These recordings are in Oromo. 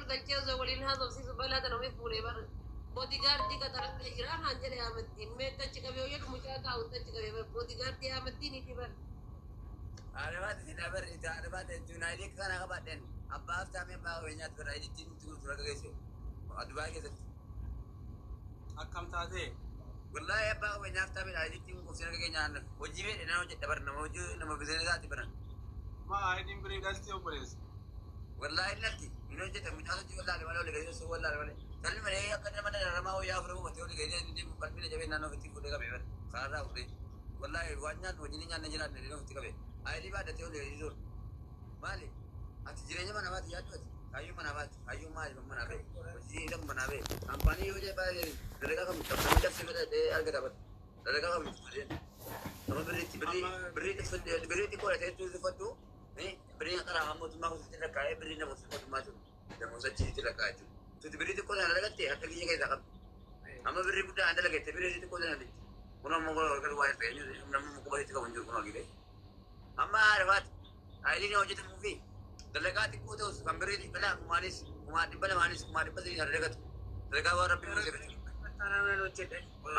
ol galchee osoo waliin haasofsiisu balaa tan ofii fuudhee bar boodigaardii qaxaradhee jira naan jedhe Ahmeddiin. Mee achi qabee yoo jedhu mucaa taa'u achi qabee bar boodigaardii Ahmeddiin bar. Arabaati silaa barri arabaati jechuun ayidii kana qabaadheen abbaa haftaamee abbaa qabeenyaatti bara ayidii ittiin gurgura geesse Dubaay keessatti. Akkam taatee? Wallaahi abbaa qabeenyaa haftaamee ayidii ittiin gurgursiin akka keenyaan hojii fedhe nan hojjedha bara nama hojii nama bizinesaati bara. Maa ayidiin birii dhalti obboleessa? Wallaahi latti hin hojjeta mucaa hojii wallaahi malee olii gadi wallaahi malee. Salli malee akka nama dararamaa wayyaa afurii uummatee olii gadi deemu qalbii jabee naannoo ofitti fuudhee qabee bara karaarraa fuudhee. Wallaahi waan nyaannu wajjin nyaanne jiraanne dhina ofitti qabee. Ayidii baadhatee olii gadi jiru. Maali? Ati jireenya mana baati yaaddu ati. Kaayyoo mana baati. Kaayyoo maali mana bee. Hojii hidhamu mana bee. Kaampaanii yoo jedhe baay'ee dalagaa qabu qabsamee cabsee fedhatee argata bara. Dalagaa qabu malee. Nama birriitti birrii birrii birrii xiqqoo dha ta'e tuffadhu. Birrii karaa mootummaa kututti lakkaa'ee birrii nama mootummaa jiru. Namoota achitti lakkaa'ee jiru. Tuti birrii xiqqoo sana dalagatte harka kiyya keessaa qabdi. Amma birrii guddaa an dalagatte birrii xiqqoo sana dalatte. Kun ammoo gargar waa hin ta'e namni quba itti qabu hin jiru kun hojii Amma arafaati ayiliin hojjetamuu fi dalagaa xiqqoo ta'us kan birrii dhibba lama kumaanis kumaa dhibba lamaanis kumaa dhibba sadii dalagatu. Dalagaa waan rabbi buuse fedhe.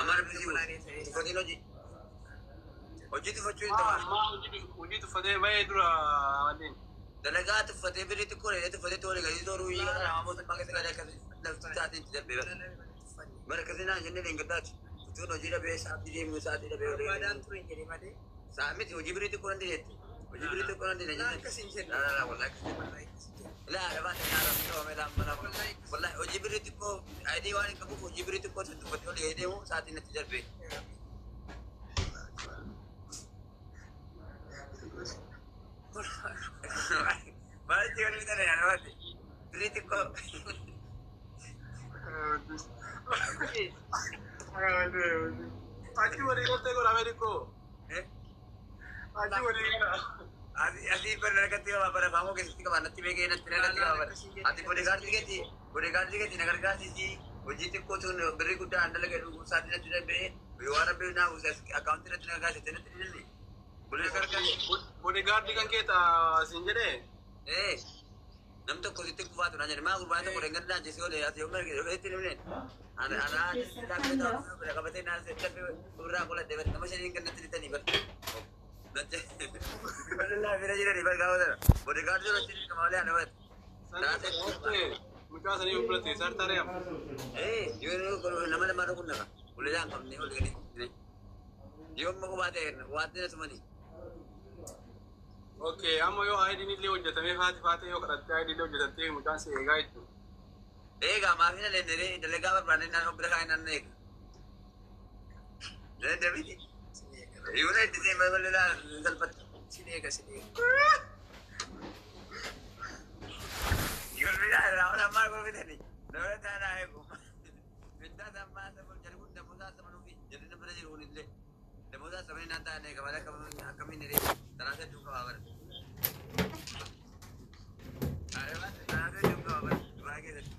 Amma rabbi si buuse. Tuffatiin hojii. Hojii tuffachuu hin ta'u. Maa hojii tuffatee bahee dura waliin. Dalagaa tuffatee birrii xiqqoo dheedee tuffatee tolee gadi tooruu hiika kana mootummaa keessa galee akkas lafti taateen itti darbee bara. Bara akkasii naan jennee deengadaati. Utuun hojii dhabee sa'aatii deemuu sa'aatii dhabee olii. Sa'a miti hojii birrii xiqqoo nan dideetti. Hojii birrii xiqqoo nan dide jennee. Laa laa wallaahi akkasii. Laa arafaa ta'e naa rabbi qabame laa mana wallaahi hojii birrii xiqqoo ayidii waan hin qabuuf hojii birrii xiqqoo san tuffatee olii gadi deemu sa'aatiin natti darbee. Maalitti kan bitane yaa namatti birrii xiqqoo. Achi walii galtee godhame xiqqoo. Achi walii gala. Asii bara harkatti qaba bara faamoo keessatti qaba natti beekee natti natti qaba bara. Ati boodigaardii keetti na gargaarsiisi hojii xiqqoo tun birrii guddaa an dalaga dhugu sa'aatii natti darbee waan rabbi naa buuse akkaawuntii natti na gargaarsiise natti dille. Boodigaardii kan kee ta'a siin jedhee? Ee nam tokko sitti kufaatu naan jedhe maa gurbaan tokko dhangala'aa jeesee olee ati yoo marge yoo itti himne ana ana laaffee qabatee naan lafee irraa qoladhe bara nama shaniin kan natti litanii bara. Laaffee jiranii bara gaafa sana boodigaardii irratti dirqama malee ana bara. Mucaa sanii bira teessaa taree amma. Ee yoo nama lamaa tokko naqa ulee hin qabne ol gadi yoo amma kophaa ta'e waatti na tumanii. Okay, amma yoo ayidiin illee hojjetamee faati faatee yoo kadhattee ayidii illee hojjetattee mucaan si eegaa jechuudha. Eegaa maaf hin aleenne dalagaa barbaanne naannoo bira kaa'ee naannoo eega. Dandamiti. Yoo na itti seema malee salphata. Sin eega, sin eega. Gulbina irraa ola maal gulbitani. Nama taanaa eegu. Mindaa sammaa saba jedhu kun damoosaa saba nuufi jedhu nama bira jiru kun illee. Damoosaa sabani naan taa'an eega malee akkamiin hiree tanaa hedduu qabaa bara. Tanaa hedduu qabaa bara duraa keessatti.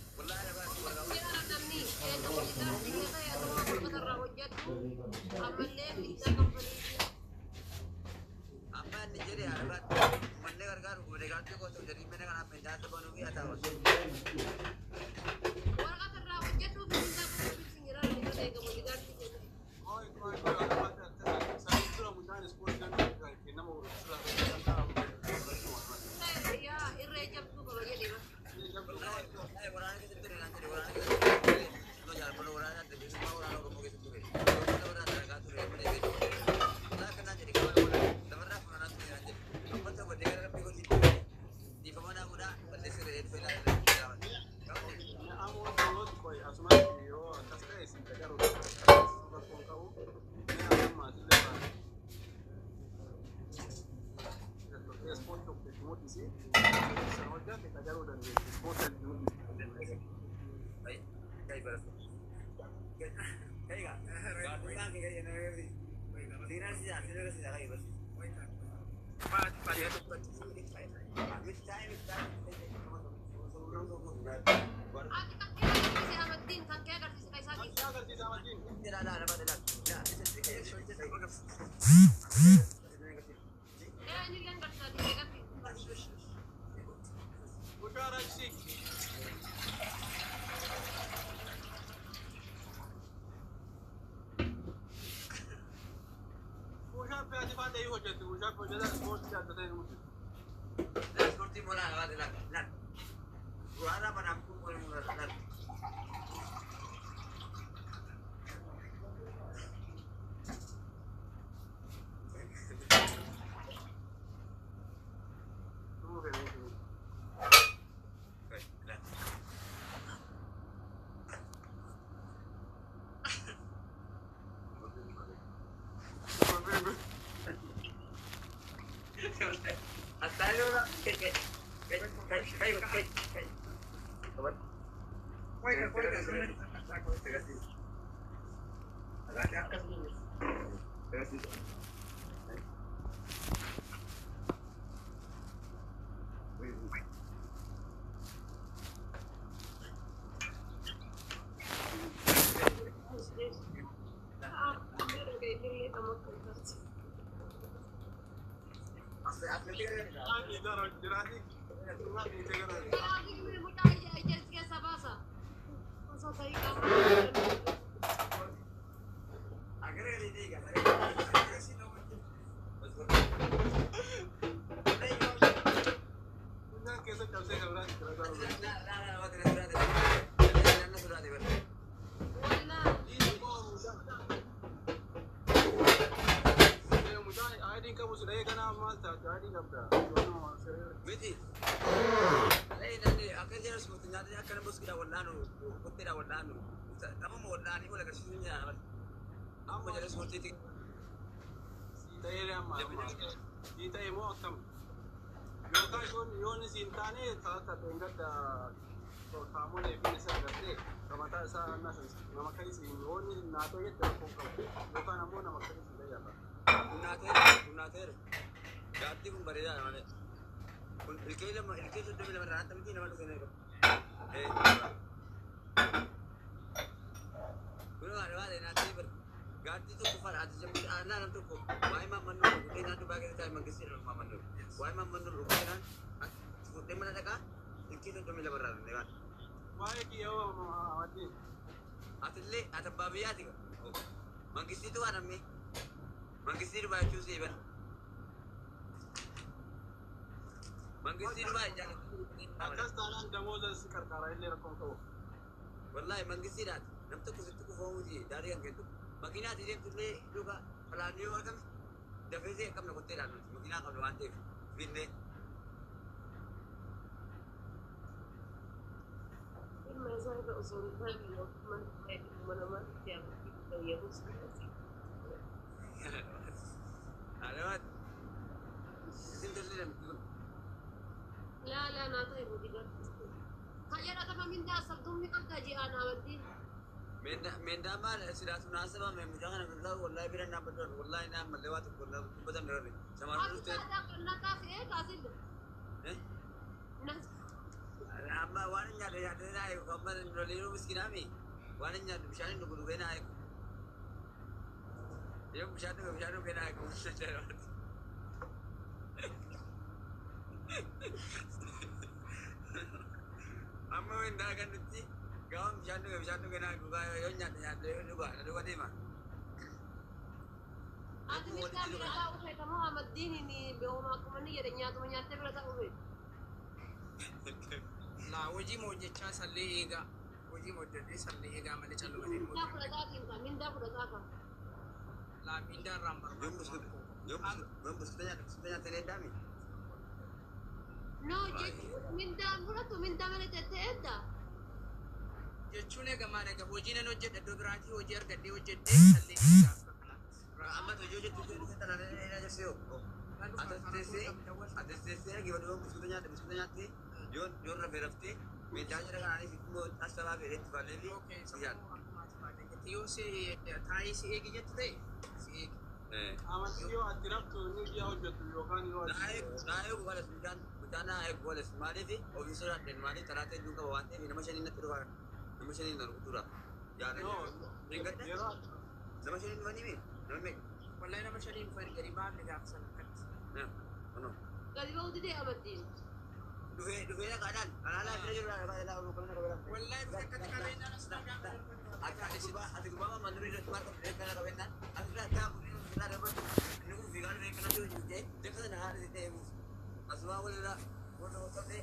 Yaa namni eega boodigaardii kee ta'e atuma waraqata irraa hojjedhu ammallee mindaa kanfaliitii. Amma inni jedhe arabaatti manni gargaaru boodigaardii koo ta'u jedhii mana kanaaf mindaa sabanuu fi haa ta'u. Waraqata irraa hojjedhuu fi mindaa kanfaliitii sin jira namni eega boodigaardii kee ta'e. Qoy qoy qoy sanii dura mucaan ispoortii nama Yaa irree jabduu qaba jedhee bara. Waraana keessatti ture naan jedhe waraana keessatti ture. Waraana adda bilisummaa waraana Oromoo keessatti ture. Waraana dalagaa ture malee beeku. Wallaahi akkanaan jedhe gaafa lafarraa funaanaa ture naan jedhe. Amma ta'u baddee gara rabbii gosi dhiifama naa godhaa balleessee re'ee dhufe ilaalee gaafate. Amma qoy asumatti yoo akkas ta'e si qacaru rakkoon qabu mee amma asillee baate. Ispoortii tokko itti mul'isi. Sana hojjate qacaruu dandeessi. Ispoortii itti mul'isi. Kai bara. Kai gaa. Gaafii kee kai na gaafii. Siinaa si siinaa si kai bas. Mittaa mittaa. Ati kan kee agarsiise Ahmeddiin kan kee agarsiise kan isaa Amantii agarsiisa amantiin. Eenyulleen gargaarti qabdi. Mucaa raajisii. Mucaa ati faa ta'ee hojjetti. Mucaa hojjeta ispoortii adda ta'e hojjetti. Tumuu fedhe jechuudha. Mucaa ija keessa baasa. Osoo ta'ii qaama. Keessa cabsee kan biraatti jira. Mucaa ayidiin qabu si dhahee kanaa maal taate ayidii qabda. Miti. Akka jira suuti nyaata akka nama buskidha wallaanu qotteedha wallaanu tapuma wallaanii wal agarsiisuu ni jira. Amma jala ispoortiitti. Si ta'ee amma si ta'e moo akkam? Yookaan yoon yoon si hin taane taata gadda kaamolee fi isaa agartee mataa isaa nama akkasii yoon naatoo jette rakkoo qabu yookaan ammoo nama akkasii si ta'e Kunnaateera kunnaateera. Gaattii kun bareedaadha malee. Kun ilkee lama ilkee 32 irraa miti nama dhufee qabu. Kun waan waan naatee bar gaattii tokko faadha ati jammu aanaa nam tokko waa'ee maamannoo dhugee naan dubaa keessa taa'e mangistii dha maamannoo. Waa'ee maamannoo dhugee naan fuudhee mana dhaqaa ilkee 32 irraa dhufee waan. Waa'ee kiyyoo amadii. Atillee ati abbaa biyyaati. Mangistiitu waan ammee. Mangistii dubaa jechuu si ban. Mangistii dubaa jaalatu. Akkas taanaan damooza si qarqara illee rakkoon qabu. Wallahi mangistiidhaati. Nam tokko sitti kufamuuti daarii kan kennu. Makiinaati deemtu illee dhuga falaannee yoo argame dafee see qabna kotteedhaan nuti makiinaa qabna waan ta'eef finnee. Ilma isaa irra osoo hin taane mana ilma namaatti fayyadamus. Alawaat. Isin tolli namti kun. Laa laa naa ta'e boodigaardi. Kan mindaa sabduumni qabda ji'aan amaddiin. Meendaa maal sidaatu naasaba mucaa kana bilaa wallahi bira naan baddoon wallahi naan mallee waa tokko dubbatan darbe. Shamarran Ati dhufte. nataa fe'ee kaasille. Amma waan hin nyaadhe nyaadhe naa eegu amma loliiruu miskinaami waan hin nyaadhe bishaan hin dhugu dhugee naa eegu. Yoo bishaan dhuge bishaan dhugee naa eegu. Amma meendaa kan nuti gaafa bishaan dhuge naa eegu yoo nyaadhe nyaadhe yoo dhugaa na dhuga deema. Ati mindaa bira taa'uu feeta moo amaddiin beekuma akkuma inni jedhe nyaatuma nyaattee bira taa'uu feeta. Laa hojii hojjechaa sallee eegaa. Hojii hojjedhee sallee eegaa malee callumatee Mindaa fudhataatiin ka mindaa fudhataa ka. Laa mindaa irraan barbaadu. Yoo buskuta nyaadhe buskuta nyaattee leeddaami. No jechuun mindaan fudhatu mindaa malee tettee edda. Jechuun egaa maal egaa hojii nan hojjedha iddoo biraatii hojii argadhee hojjedhee sallee eegaa akka kanaatti. Amma hojii hojjettu ishee tanaan inni ajarsee yoo. Atesteessee dhaggeeffadhu buskuta nyaadhe buskuta nyaattee yoo yoo rafee raftee meeshaa jira kanaaniif immoo asabaa fedhee itti fallee fi Okay, siyaadha. sammuu akkuma ati baadhee jette yoo si taa'ee si eegi jettu ta'e si eegi. Amantii yoo ati raftu inni guyyaa hojjetu yookaan yoo Naa ati eegu naa eegu balas mucaan mucaan naa eegu balas maaliif ofii sodaadheen maaliif talaatee hedduu qaba waan ta'eef nama shaniin natti dhufa nama shaniin na rukutuudha. No, Yaadadha. yeroo Nama shaniin dhufanii mee? Nama meeqa? Wallahi nama shaniin dhufan gadi baafne gaafa sana akkatti. Kunoo. Gadi ba'uu didee amantiin. Dhufee dhufee dhaqaadhaan alaalaa fira jiru dhaa dhaqaa dhaqaa dhaqaa. Wallahi dhufe akkatti qabeenyaan as dhagaa. Ati gurbaa ati gurbaa mamma durii irratti maal qabdu kana qabeenyaan asirraa taa kun irraa darbatu inni kun fiigaa dhufee kana jiru jirtee bakka sana haadha sitti eeguuf asumaa walirraa warra qabdee